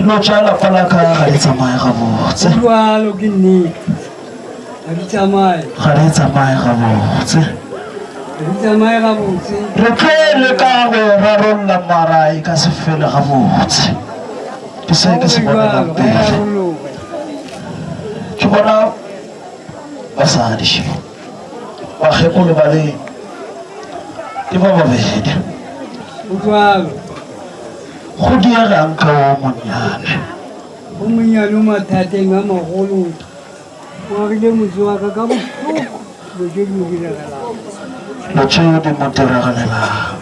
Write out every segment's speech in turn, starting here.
Dilo tša lapa la ka ga di tsamaye gabotse. Jwalo ke nnete. Ga di tsamaye. Ga di tsamaye gabotse. Ga di tsamaye gabotse. Re tlo leka go e rarolla mara e ka se fele gabotse. Ke se ke se bonelang pele. Ke bona basadi bakgekolo ba le ke ba babedi. Go jwalo. Go diegang ka o monnyane? O monnyane o mathateng a magolo. O agile motse wa ka ka bohloko dilo tše di mo diregelago. Dilo tšeo di mo diregelelang.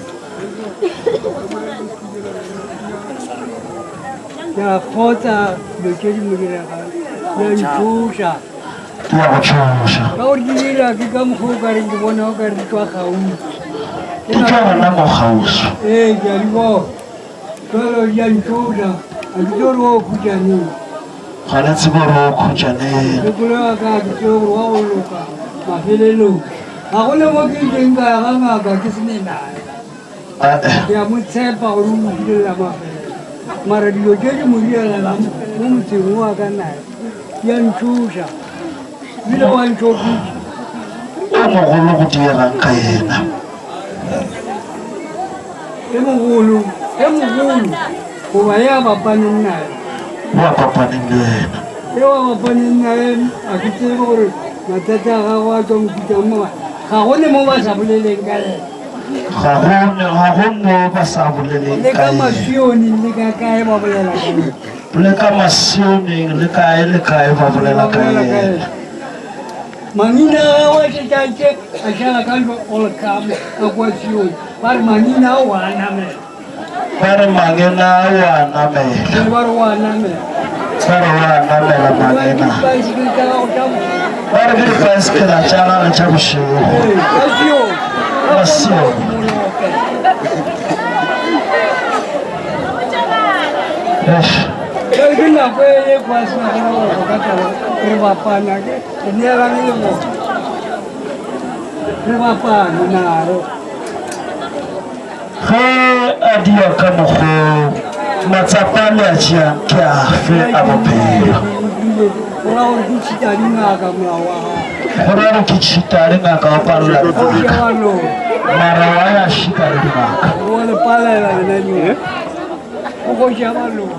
Ke a kgotsa dilo tše di mo diregang di a ntšhoša. Di a go tšhoša. Ka gore di dira ke ka mokgwa o ka reng ke bona o ka re di tšwa kgauswi. Di tšwa gona mo kgauswi. Ee, ke a di bona. Jalo di a ntšhoša, ga ke tsebe gore wa o khutša neng. Ga le tsebe gore o khutša neng. Kgopolo ya ka ga ke tsebe gore wa go loka mafelelong. Ga go le mo ke ileng ka ya ga ngaka ke se ne naye. Ke a mo tshepa gore o lokile la mafelelo. Mara dilo tše di mo direlelang mo motseng wa ka naye di a ntšhoša. Ebile wa ntšhokiša. O mogolo go diegang ka yena. E mogolo, e mogolo, goba e a bapaneng naye. O a bapaneng le yena. E a bapaneng naye, a ke tsebe gore mathata a gagwe a tswa mohuta mo, ga go ne mo ba sa boleleng ka yena. Ga go ne, ga go mo ba sa boleleng Le ka ka yena. Masioneng le ka kae ba bolela ka yena. Le ka Masioneng le kae le kae ba bolela Ba ka bolela ka yena. yena. Mangina a gagwe a šetše a ntše a šala ka Olkamo ka kua Sione, ba re mangina ao a namela. Ba re mangina ao a namela. Ee, ba re o a namela. Ba re o a namela mangina. Ba re ke dipaesekela tša gagwe tša bošego. Ee, ka Sione. Ka Sione. Eish. Ke nako e kwa sena go ka taba re bapana ke Re neelane le bona. Re bapane nabo. Ge a dia ka mokgo matsapa a le a tšeang ke afe a bophelo? Go ra gore ke tšhita dingaka molao wa gago. Go ra gore ke tšhita le ngaka wa palela dingaka. Mara wa ya šika le dingaka. Wa le palela lena dingaka. O kgoši ya baloi.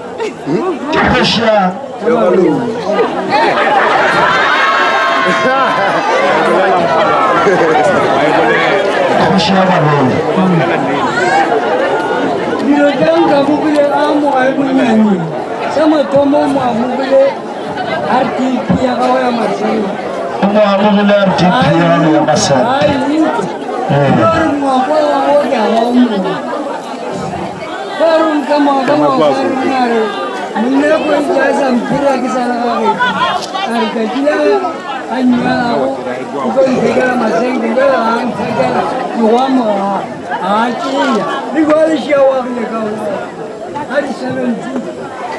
Ke kgoši ya kgoši ya baloi. Dilo tša nkamogile a amoga e monnyane. Sa mathomo o mo amogile RTP ya gagwe ya masela. O mo amogile RTP ya gagwe ya masela. Ai, utlwa. Gore ngwako wa gagwe ke a ba o mongwe.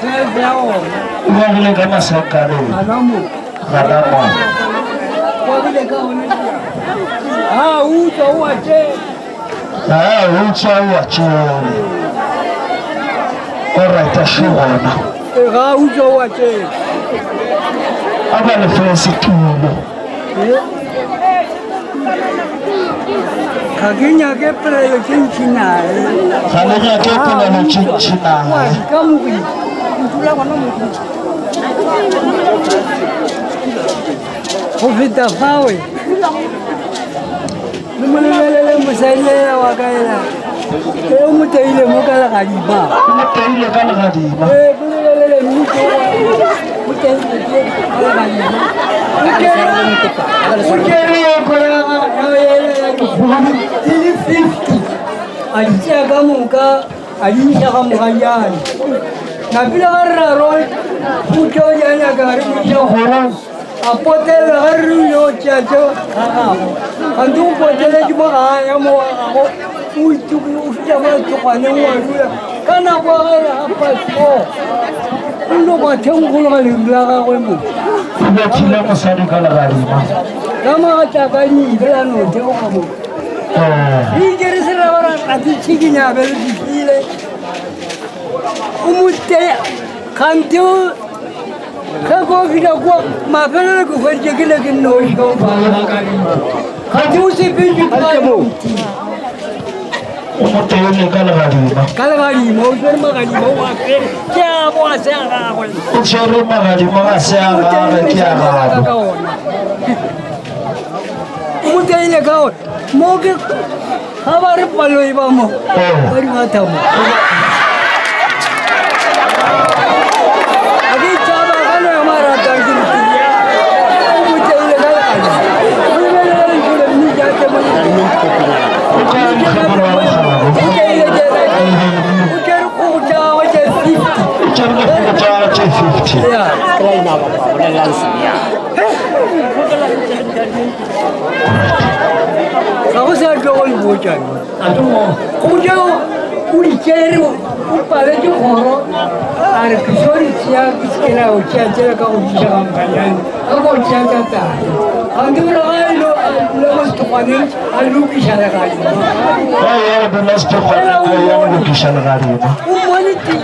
O agile ka masenkaneng gana mo. A utswa o a tšea. A utswa o a tšea. Alright, a še gona. Ga a utswa o a tšea. A ba lefe setulo. Ga ke nyake polelo tše ntši nae. Ga le nyake polelo tše ntši nae. Ka mogi. Dula gona mo. Go feta fawe. Le mo lebelele mosadi ela wa ka ela. E o mo teile mo ka legadima. O mo teile ka legadima. Ee, mo lebelele mmuso wa mo teile ke ka legadima. O tšere eko ya ya ya dikgomo di le 50 a di tšea ka moka a di iša ga mogajane. Napile ga re ra roe, o tšeo di a nyaka re mo iša kgorong. A potelela ga re rile o tšea tšeo ga gagwe gante o poteletše mo gae mo wa gago o o fihla mo lethokgwaneng wa dula ka nako ya gare ga past four o nno kwa thenkgologa leru la gagwe mo O bethile mosadi ka legadima. ka magatlakanile la no theoga mo Eh, re itse re se ra ba ra tšhikinya be re fihlile o mo teya. Kgante ge ko fihla kua mafelelo ke hweditše ke le ke nnoši ka mophara. Kgante o sepetše ka mo. O mo teile ka legadima. Ka legadima, o tshwere magadima o a fele. Ke a bo a se a gagwe. O tshwere magadima ga se a gagwe ke a gagwe. O mo teile ka ona. Mo ke ga ba re paloi ba mo ba di batha mo a ke tšaba ka no ya marata ke re o mo teile ka lane o lebelela lentšu le mme jaake mo o teile ke o tšere kgogo tša gagwe tše 50 O tšere dikgogo tša gagwe tše 50. ya ga go sa tlo go le botša go tšeo o di tšere o paletse kgoro a re ke so di tšea ke se ke la go tšea tšela ka go diša ga mokanyane ka go tšea tša tate gante o re ga e lo le mo sethokgwaneng a lokiša legadima Ga ya go dula sethokgwaneng a ya go lokiša legadima. o mmone tii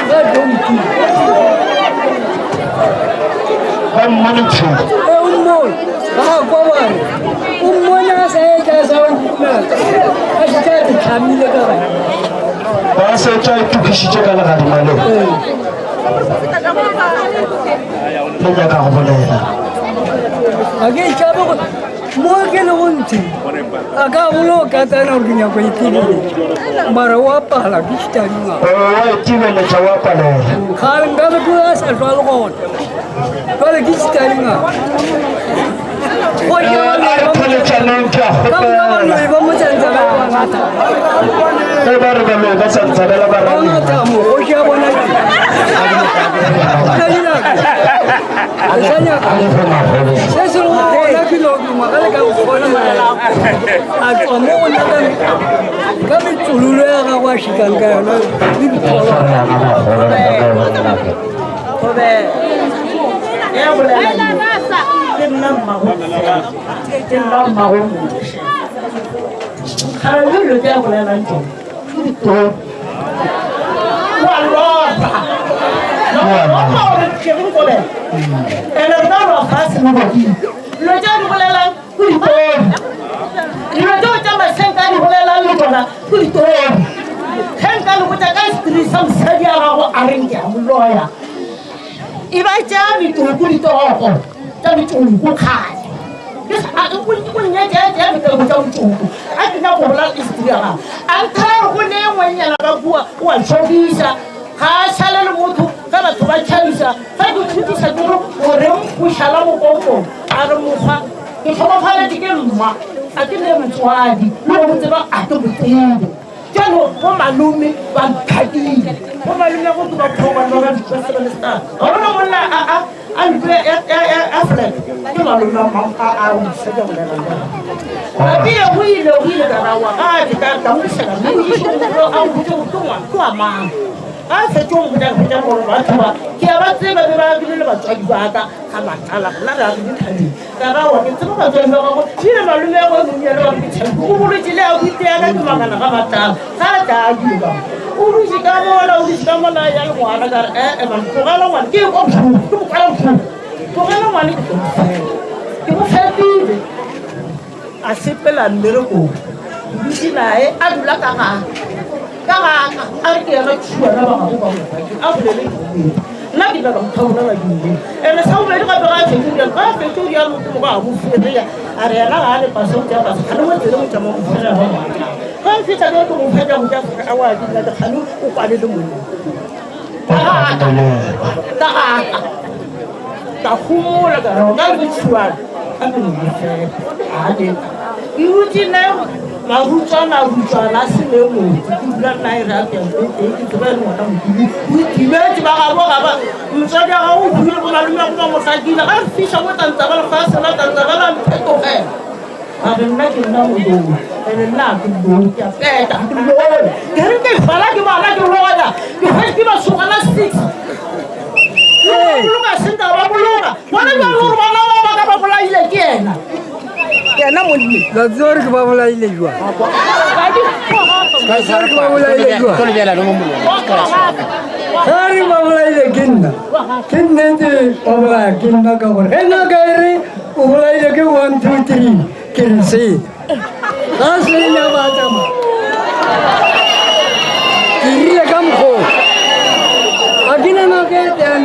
ga tonki Ba mmone thwi. e o mmone ga kwa bare o mmone a sa etla a sa o nkumela a šetše a te tlhamile ka gare Ba setše a itokišitše ka legadima leo. Le nyaka go bolela. ga ke tšhabe go mo ke le go ntse a ka bolo katana gore ke nyako itebeletša mara o apala ke šitadingwa O wa itebeletša wa palela. ga nkabe ke a sa tlwa le gona jale ke šitadingwa A re pholetšaneng ke a kgopela. baloi ba motsantsa ba bangata Ge ba re baloi ba sa ntsabela ba ra bangata mo go ja bona se se lego gona ke no duma ga le ka gona a tswa mo go nna ka metsololo ya gagwe a šikang ka yona le dipholwana Ke nna mmago ke nna mmago kgale le dilo tse a bolelang tsone ke ditoro wa lopa lopa gore ke reng kobela ene re ka loa fatshe mo godimo dilo tse a di bolelang ke ditoro dilo tseo tsa masenka a di bolelang le tsona ke ditoro ge nka le botsa ka setiri sa mosadi a gago a reng ke a moloya e ba tša metoko ditoropo tša metoko kgale nnyetšeetšea metoko tša motoko a ke nyako bola history ya gago a nthare go ne ngwenyana ka kua o a tšhobiša ga a šale le motho ge batho ba tšhabiša ge ke thutiša ke gore goreng o šala mokonkong a re mokgwa ke tlhokofaletše ke mma a ke ne motswadi le go mo tseba a ke mo tsebe Bjalo bo malome ba nthakile. Bo malome go ke ba thoma ba ba bitsa se ba le star. Ga bona monna a a a ntlo ya ya ya ya flat. Ke malome a mang a a o se ke bolela le. A ke go ile go ile ka rawa ga ke ka ka mo shela mo iše go a go go ke ngwana ke wa mang. Ga fetše go botša go botša gore batho ba ke a ba tseba be ba bile le batswadi ba ka ga matala rena re a re dithabeng. Ka ra wa ke tseba batswadi ba gago ebile malome ya go monnyane wa re ke o boletse le abuti ya ka ke makala ga matala ga a tla a dilo o dutse ka mola o dutse ka mola ya le ngwana ka re ee man tlogela ngwana ke kwa bohloko ke mokwala bohloko tlogela ngwana ke tlo mo fepa ke mo fepile a sepela mmerekong ke dutse nae a dula ka ga ka gaka a re ke yena tšhuana ba gago ba moka a bolele ke nna ke nyaka motho a bolela dilo ene sa bobedi gape ga a fetse rialo ga a fetse rialo ke mogo a mo ferea a re yena ga a le pase o tsea pase ga le mo tsele mo tšama mo ferea ba ngwana ga a fetsa ke go fetsa go tša a wa ke nna ke kgane o kwane le monna ka gaka ka gaka ka gomola ka re ka le tšhuana ka me mo fela a le ke rutse nna marutswana rutswana a se ne motse ke dula nna e re a ke ke tseba e le ngwana modimo o itimetse ba gabo ga ba motswadi wa gago o buile bo malome go ba motlakile ga re fiša mo tantsa ba lefatshe la tantsa ba la mphetogela a re nna ke nna moloi ene nna ke loi ke a feta ke loi ke re ke bala ke bala ke loya ke hwetše ke masogana six boloka senka ba boloka bona jalo gore bana ba ba ka ba bolaile ke ena yena monne la tseba gore ke ba bolaile jwang Ga re ba bolaile jwang ga re ba bolaile ke nna. Ke nnete wa bolaya ke nna ka gore ge ngaka e re o bolaile ke 1 2 3 ke re se ga se ya ba tsamaya ke rile ka mokgoo ga ke na ngaka e teng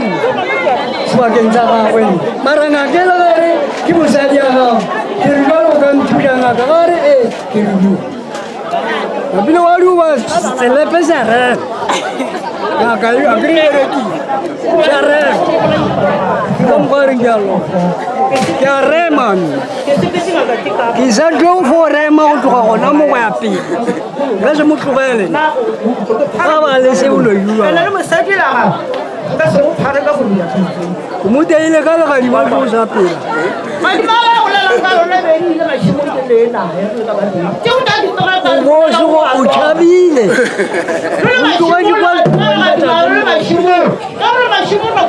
sebakeng sa gagwe mara ngaka e le ge re ke mosadi ya gago ke re jalo o ka nthuša ngaka ga re ee ke re bua Napile wa duba selepe sa rema. Ngaka a ke re berekile. Sa rema. Ka mokgwa re ke a lofa. Ke a rema nna. Ke sa tlo fo rema go tloga gona mo go ya pele. Ka se mo tlogele. Ga ba le se o lo yua. O mo teile ka legadima o sa pela. Bogoši go o tšhabile. O tlogetše kwa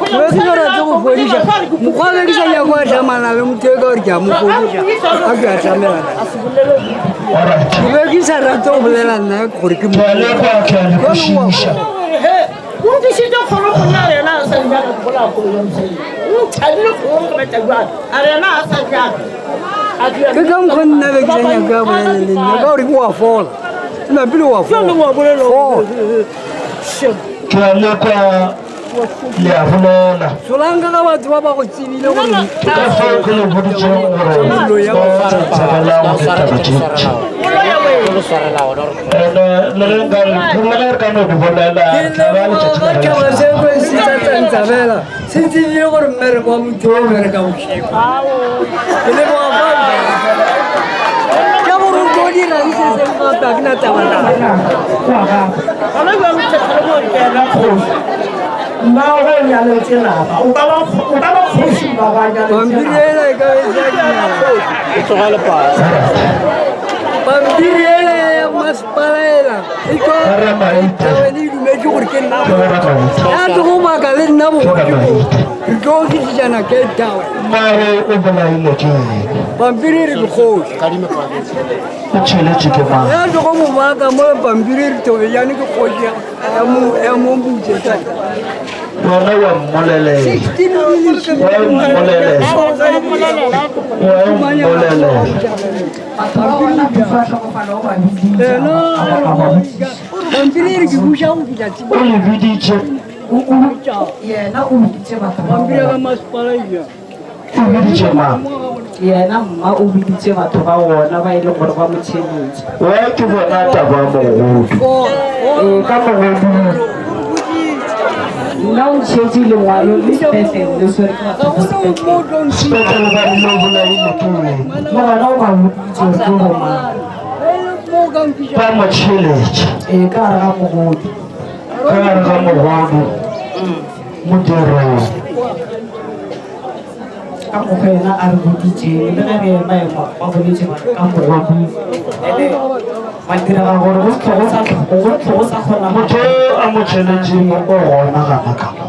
Ke ke rate go fodiša. Mokgwa ge ke sa nyaka go atlamana le motho e ka gore ke a mo fodiša. A ke atlamelana. Ke be ke sa rate go bolela nna gore ke mo. Ke a lekwa, ke a le kwešiša. O ntlišitše kgoro go nna rena a sa nyaka go bola kgoro ya mosadi. O nthabile kgoro go reta jwang a rena a sa nyaka. Ke ka mokgwa nna be ke sa nyaka a bolele le nna ka gore ke wa fola. Napile wa fola. Fola. Ke a lekwa, le a bolela. Solanka ka batho ba ba go tsebile gore Ke ka fao ke le boditšego gore ba tla thabela go ditaba tše ntši. Ene le ge nka re le ge re ka no di bolela ke tla ba letšatši leboga la tšhaba gae. se ko se sa tsantsabela se tsebile gore mmereko wa motho o bereka bošego ke leboga fa ka gore o tlo dira se seng gape a ke na taba nago Gona jwang o mo kena kgoši. Mmago o nyaletse lapa. O ka ba o ka ba kgoši mmago a nyaletse pampiri lapa. ela e ka be sa dinao pampiri ela ya masepala ela e tlo e dumetše gore ke nna ya tlo go baka le nna bogoši bo re tlo fetišana Cape Town Mare o bolaile ke eng? pampiri e re ke kgoši O tšheletše ke mang? ya tlo go mo baka mo pampiri e re Thobejane ke kgoši ya mo ya mo butse Wena wa mmolelela. Wa mmolelela. Wa mmolelela. Pampiri e re ke buša go fihla O le biditše. Yena o biditše batho ba pampiri ya ka masepala e bjang O biditše mang? Yena mma o biditše batho ba ona ba e leng gore ba mo theletše. Wa ke bona taba ya mogodu. Ee, ka mogodu. Nna o ntšhetše lengwalo le sepetlele le swere ke batho ba sepetlele. Sepetlele ba rile o bolaile ke eng? Le gona o ba boditše gore ke bomang. Ba mo tšheletše. Ee, ka gare ga mogodu. Ka gare ga mogodu. Modirong. Ka mokgwa yena a re boditšeng le ge re ema ema ba boletše ba re ka mogodu ene ba direga gore go tle go sa go tle go sa kgona Motho yo a mo tšheletšeng o gona gana ka mo.